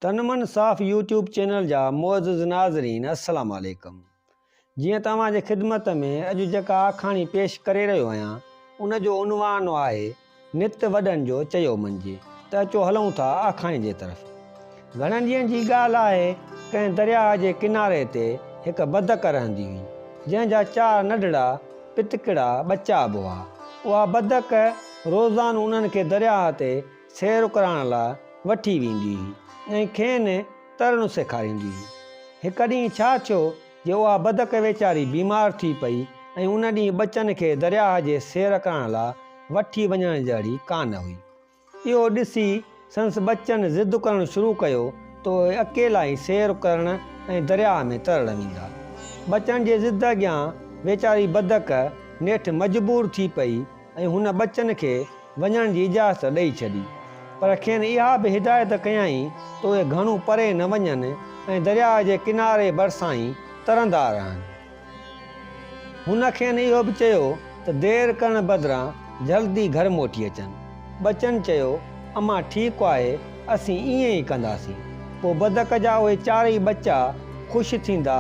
تن من صاف يوٽيوب چينل جا معزز ناظرين السلام عليڪم جيئن ته اوهان جي خدمت ۾ اڄ جيڪا آکاڻي پيش ڪري رهيو آهيان ان جو عنوان آهي نت وڏن جو چيو مڃجي ته اچو هلون ٿا آکاڻي جي طرف. گهڻن ڏينهن جي ڳالهه آهي ڪنهن درياهه جي ڪناري تي هڪ بدڪ رهندي هئي جنهن جا چار ننڍڙا پتڪڙا ٻچا به هئا. اها بدڪ روزانو انهن کي درياهه تي سير ڪرائڻ لاء وٺي ويندي هئي ۽ کين ترڻ سيکاريندي هئي. هڪ ڏينهن ڇا ٿيو جو اها بدڪ ويچاري بيمار ٿي پئي ۽ ان ڏينهن ٻچن کي درياهه جي سير ڪرڻ لاء وٺي وڃڻ جهڙي ڪانه هئي. اهو ڏسي سندس ٻچن ضد ڪرڻ شروع ڪيو ته اهي اڪيلا ئي سير ڪرڻ ۽ درياهه ۾ ترڻ ويندا. ٻچن جي ضد اڳيان ويچاري بدڪ نيٺ مجبور ٿي پئي ۽ هن ٻچن کي وڃڻ جي اجازت ڏئي ڇڏي. پر کين اها به هدايت ڪيائين ته اهي گهڻو پري نه وڃن ۽ درياء جي ڪناري ڀرسان ئي ترندا رهن. هن کين اهو به چيو ته دير ڪرڻ بدران جلدي گهر موٽي اچن. ٻچن چيو، امان ٺيڪ آهي، اسين ائين ئي ڪنداسين. پوء بدڪ جا اهي چارئي ٻچا خوش ٿيندا،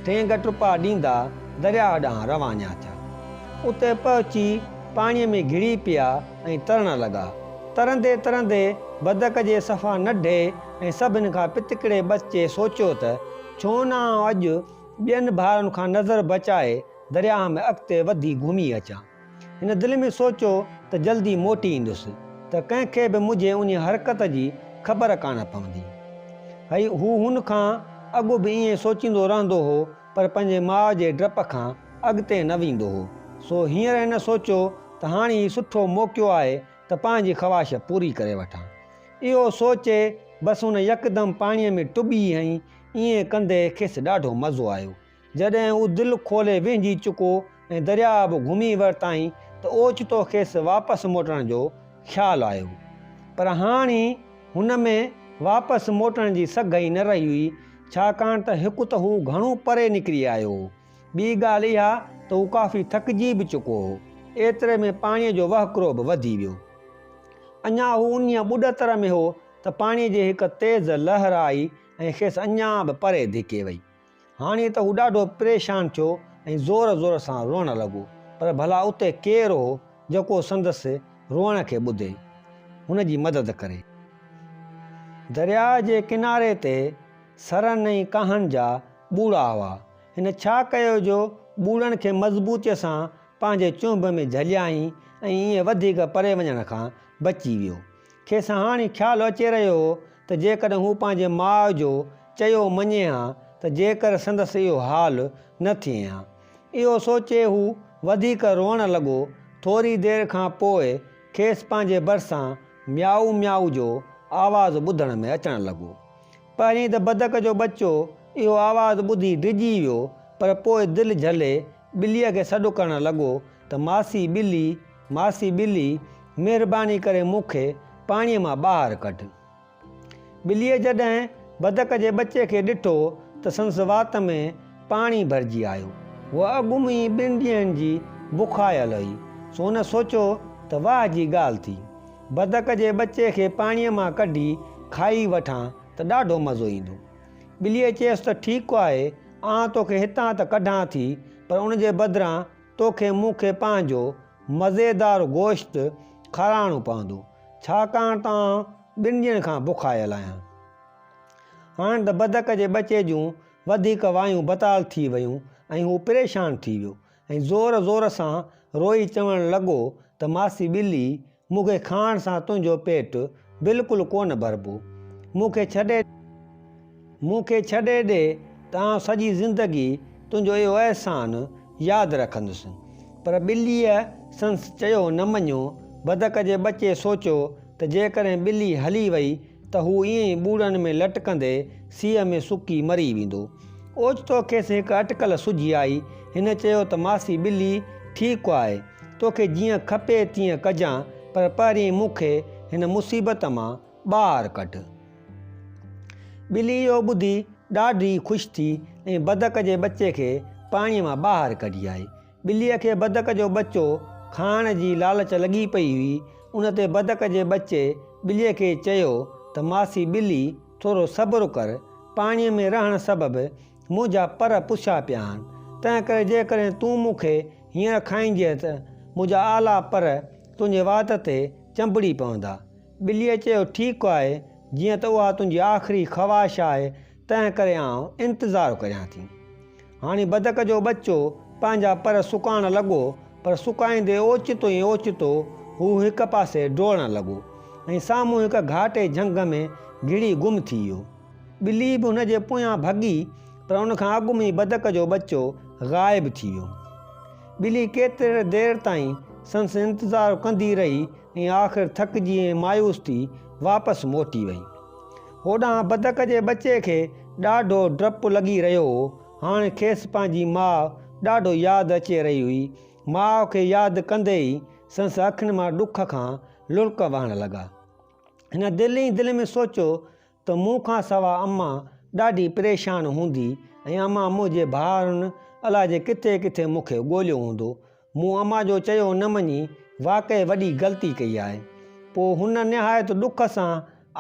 ٺينگ ٽپا ڏيندا درياء ڏانهن روانا ٿيا. اتي پهچي پاڻيء ۾ گهڙي پيا ۽ ترڻ لڳا. ترندي ترندي بدڪ جي صفا ننڍي ۽ سڀن کان پتڪڙي ٻچي سوچيو ته ڇو نه آئون اڄ ٻين ڀائرن کان نظر بچائي درياهه ۾ اڳتي وڌي گهمي اچان. هن دل ۾ سوچيو ته جلدي موٽي ايندس ته ڪنهن کي به منهنجي انهيء حرڪت جي خبر ڪانه پوندي. هي هو هن کان اڳ به ائين سوچيندو رهندو هو پر پنهنجي ماء جي ڊپ کان اڳتي نه ويندو هو. سو هينئر هن سوچيو ته هاڻي هي سٺو موقعو آهي ته پنهنجي خواهش پوري ڪري وٺان. اهو سوچي بس هن يڪدم پاڻيء ۾ ٽٻي هنئي. ائين ڪندي کيس ڏاڍو مزو آيو. جڏهن هو دل کولي وهنجي چڪو ۽ درياهه به گهمي ورتائين ته اوچتو کيس واپس موٽڻ جو خيال آيو. پر هاڻي هن ۾ واپس موٽڻ جي سگهه ئي نه رهي هئي، ڇاڪاڻ ته هڪ ته هو گهڻو پري نڪري آيو هو، ٻي ڳالهه اها ته هو ڪافي ٿڪجي به چڪو هو. ايتري ۾ پاڻيء جو وهڪرو به وڌي ويو. اڃا هو انهيء ٻڏتر ۾ هو ته پاڻيء جي هڪ تيز لهر آئي ۽ کيس اڃا به پري ڌڪي وئي. هاڻي ته هو ڏاڍو پريشان ٿيو ۽ زور زور سان روئڻ لڳو، پر ڀلا اتي ڪير هو جيڪو سندس روئڻ کي ٻڌي، هن جي مدد ڪري. درياء جي ڪناري تي سرن ۽ ڪانهن جا ٻوڙا هئا. هن ڇا ڪيو جو ٻوڙن کي مضبوطيء سان پنهنجي چهنب ۾ جهليائين ۽ ائين وڌيڪ پري وڃڻ کان بچي ويو. کيس هاڻي خيال اچي رهيو هو ته جيڪڏهن هو پنهنجي ماء جو چيو مڃي ها ته جيڪر سندس اهو حال نه ٿئي ها. اهو سوچي هو وڌيڪ روئڻ لڳو. ٿوري دير کان پوء کيس پنهنجي ڀرسان ميائو ميائو جو آواز ٻڌڻ ۾ اچڻ لڳو. پهرين ته بدڪ جو ٻچو اهو آواز ٻڌي ڊڄي ويو پر پوء دل جهلي ٻليء کي سڏ ڪرڻ لڳو ته ماسي ٻلي، ماسي ٻلي، مهرباني ڪري مون کي پاڻيء مان ٻاهر ڪڍ. ٻليء جڏهن بدڪ جي ٻچي کي ڏٺو ته سندس وات ۾ پاڻي ڀرجي آيو. هوء اڳ ۾ ئي ٻن ڏينهن جي بکايل هئي، سو هن سوچيو ته واهه جي ڳالهه ٿي. بدڪ جي ٻچي کي پاڻيء مان ڪڍي کائي وٺان ته ڏاڍو مزو ايندو. ٻليء چيس ته ٺيڪ آهي، آئون توکي هتان ته ڪڍان ٿي، پر ان جي بدران توکي مون کي پنهنجو مزيدار گوشت کارائڻو پوندو، ڇاڪاڻ ته آئون ٻن ڏينهن کان بکايل آهيان. هاڻ ته بدڪ جي ٻچي جون وڌيڪ وايون بتال ٿي ويون ۽ هو پريشان ٿي ويو ۽ زور زور سان روئي چوڻ لڳو ته ماسي ٻلي، مون کي کائڻ سان تنهنجو پيٽ بلڪل ڪونه ڀربو. مون کي ڇڏي. مون کي ڇڏي ڏي ته آئون سڄي زندگي تنهنجو اهو احسان ياد رکندس. پر ٻليء سندس چيو نه مڃيو. بدڪ جي ٻچي سوچيو ته جيڪڏهن ٻلي هلي وئي ته هو ائين ئي ٻوڙن ۾ لٽڪندي سيء ۾ سڪي مري ويندو. اوچتو کيس هڪ اٽڪل سجهي آئي. هن چيو ته ماسي ٻلي ٺيڪ آهي، توکي جيئن کپي تيئن ڪجان، پر پهرين مون کي هن مصيبت مان ٻاهر ڪڍ. ٻلي اهو ٻڌي ڏاڍي خوش ٿي ۽ بدڪ جي ٻچي کي پاڻيء مان ٻاهر ڪڍي آئي. ٻليء کي بدڪ جو ٻچو کائڻ جي لالچ لڳي پئي هئي. ان تي بدڪ جي ٻچي ٻليء کي چيو ته ماسي ٻلي، ٿورو صبر ڪر، پاڻيء ۾ رهڻ سبب منهنجا پر پسيا پيا آهن، تنهنڪري جيڪڏهن تون مون کي هينئر کائيندينء ته منهنجا آلا پر تنهنجي وات تي چنبڙي پوندا. ٻليء چيو، ٺيڪ آهي، جيئن ته اها تنهنجي آخري خواهش آهي، تنهنڪري آئون انتظار ڪريان ٿي. هاڻي بدڪ جو ٻچو پنهنجا پر سڪائڻ لڳو، پر سڪائيندي اوچتو ئي اوچتو هو هڪ پاسي ڊوڙڻ لڳو ۽ سامهون هڪ گهاٽي جهنگ ۾ گهڙي گم ٿي ويو. ٻلي به هن جي پويان ڀڳي، پر ان کان اڳ ۾ ئي بدڪ جو ٻچو غائب ٿي ويو. ٻلي ڪيتري دير تائين سندس انتظار ڪندي رهي ۽ آخر ٿڪجي ۽ مايوس ٿي واپس موٽي وئي. هوڏانهن بدڪ جي ٻچي کي ڏاڍو ڊپ لڳي رهيو هو. هاڻي کيس پنهنجي ماء ڏاڍو ياد اچي رهي هئي. ماء کي ياد ڪندي ئي سندس اکين مان ڏک کان لڙڪ وهڻ لڳا. هن دل ئي دل ۾ سوچيو ته مون کان سوا امان ڏاڍي پريشان هوندي ۽ امان منهنجي ڀائرن الائجي ڪٿي ڪٿي مون کي ڳوليو هوندو. مون امان جو چيو نه مڃي واقعي وڏي غلطي ڪئي آهي. پوء هن نهايت ڏک سان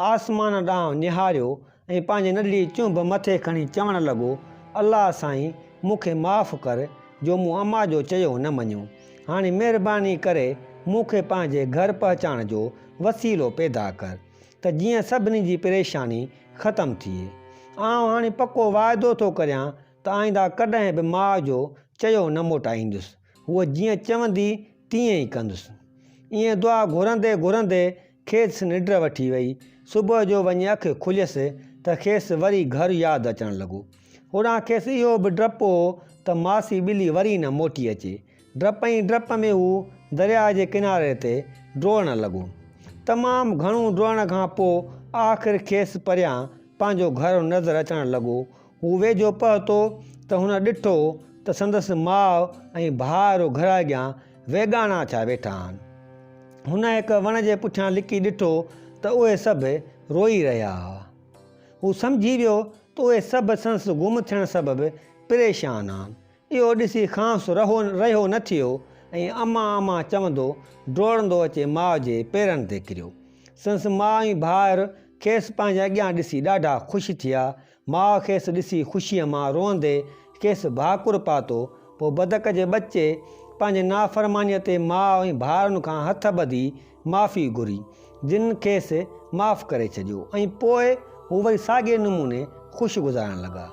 آسمان ڏانهن نهاريو ۽ پنهنجي ننڍڙي چهنب مٿي کڻي چوڻ لڳو، الله سائين مون کي معاف ڪر جو مون امان جو چيو نه مڃيو. هاڻي مهرباني ڪري مون کي پنهنجي گهر پهچائڻ جو وسيلو پيدا ڪر. ته جيئن سڀني جي پريشاني ختم ٿئي. آئون هاڻي پڪو واعدو ٿو ڪريان ته آئنده ڪڏهن به ماء جو چيو نه موٽائيندس. هوء جيئن چوندي تيئن ئي ڪندس. ائين دعا گهرندي گهرندي کيس ننڊ وٺي وئي. صبح جو وڃي اک کليس ته کيس وري گهر ياد اچڻ لڳو. هوڏانهن کيس اهو به ڊپ هو ته ماسي ٻلي وري نه موٽي اچي. ڊپ ئي ڊپ ۾ هو درياء جي ڪناري تي ڊوڙڻ لڳو. تمام گهڻو ڊوڙڻ کان پوء آخر کيس پريان پنهنجو گهر نظر اچڻ لڳو. هو ويجهو پهتو ته هن ڏٺو ته سندس ماء ۽ ڀائر گهر اڳيان ويڳاڻا ٿيا ويٺا آهن. هن هڪ وڻ جي پٺيان لڪي ڏٺو ته اهي سڀ روئي رهيا هئا. هو سمجهي ويو ته اهي سڀ سندس گم ٿيڻ سبب پريشان آهن. اهو ڏسي کانئس رهو رهيو نه ٿيو ۽ امان امان چوندو ڊوڙندو اچي ماء جي پيرن تي ڪريو. سندس ماء ۽ ڀائر کيس پنهنجي اڳيان ڏسي ڏاڍا خوش ٿيا. ماء کيس ڏسي خوشيء مان روئندي کيس ڀاڪر پاتو. پوء بدڪ جي ٻچي پنهنجي نافرمانيء تي ماء ۽ ڀائرن کان هٿ ٻڌي معافي گهري، جن کيس معاف ڪري ڇڏيو ۽ پوء هو وري ساڳئي نموني خوش گذارڻ لڳا.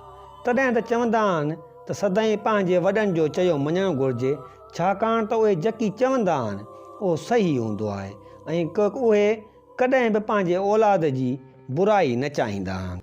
تڏهن ته چوندا آهن ته سدائين پنهنجي وڏن جو چيو مڃڻ گهرجي، ڇاڪاڻ ته اهي جيڪي چوندا آهن، اهو صحيح هوندو آهي ۽ اهي ڪڏهن به پنهنجي اولاد جي برائي نه چاهيندا آهن.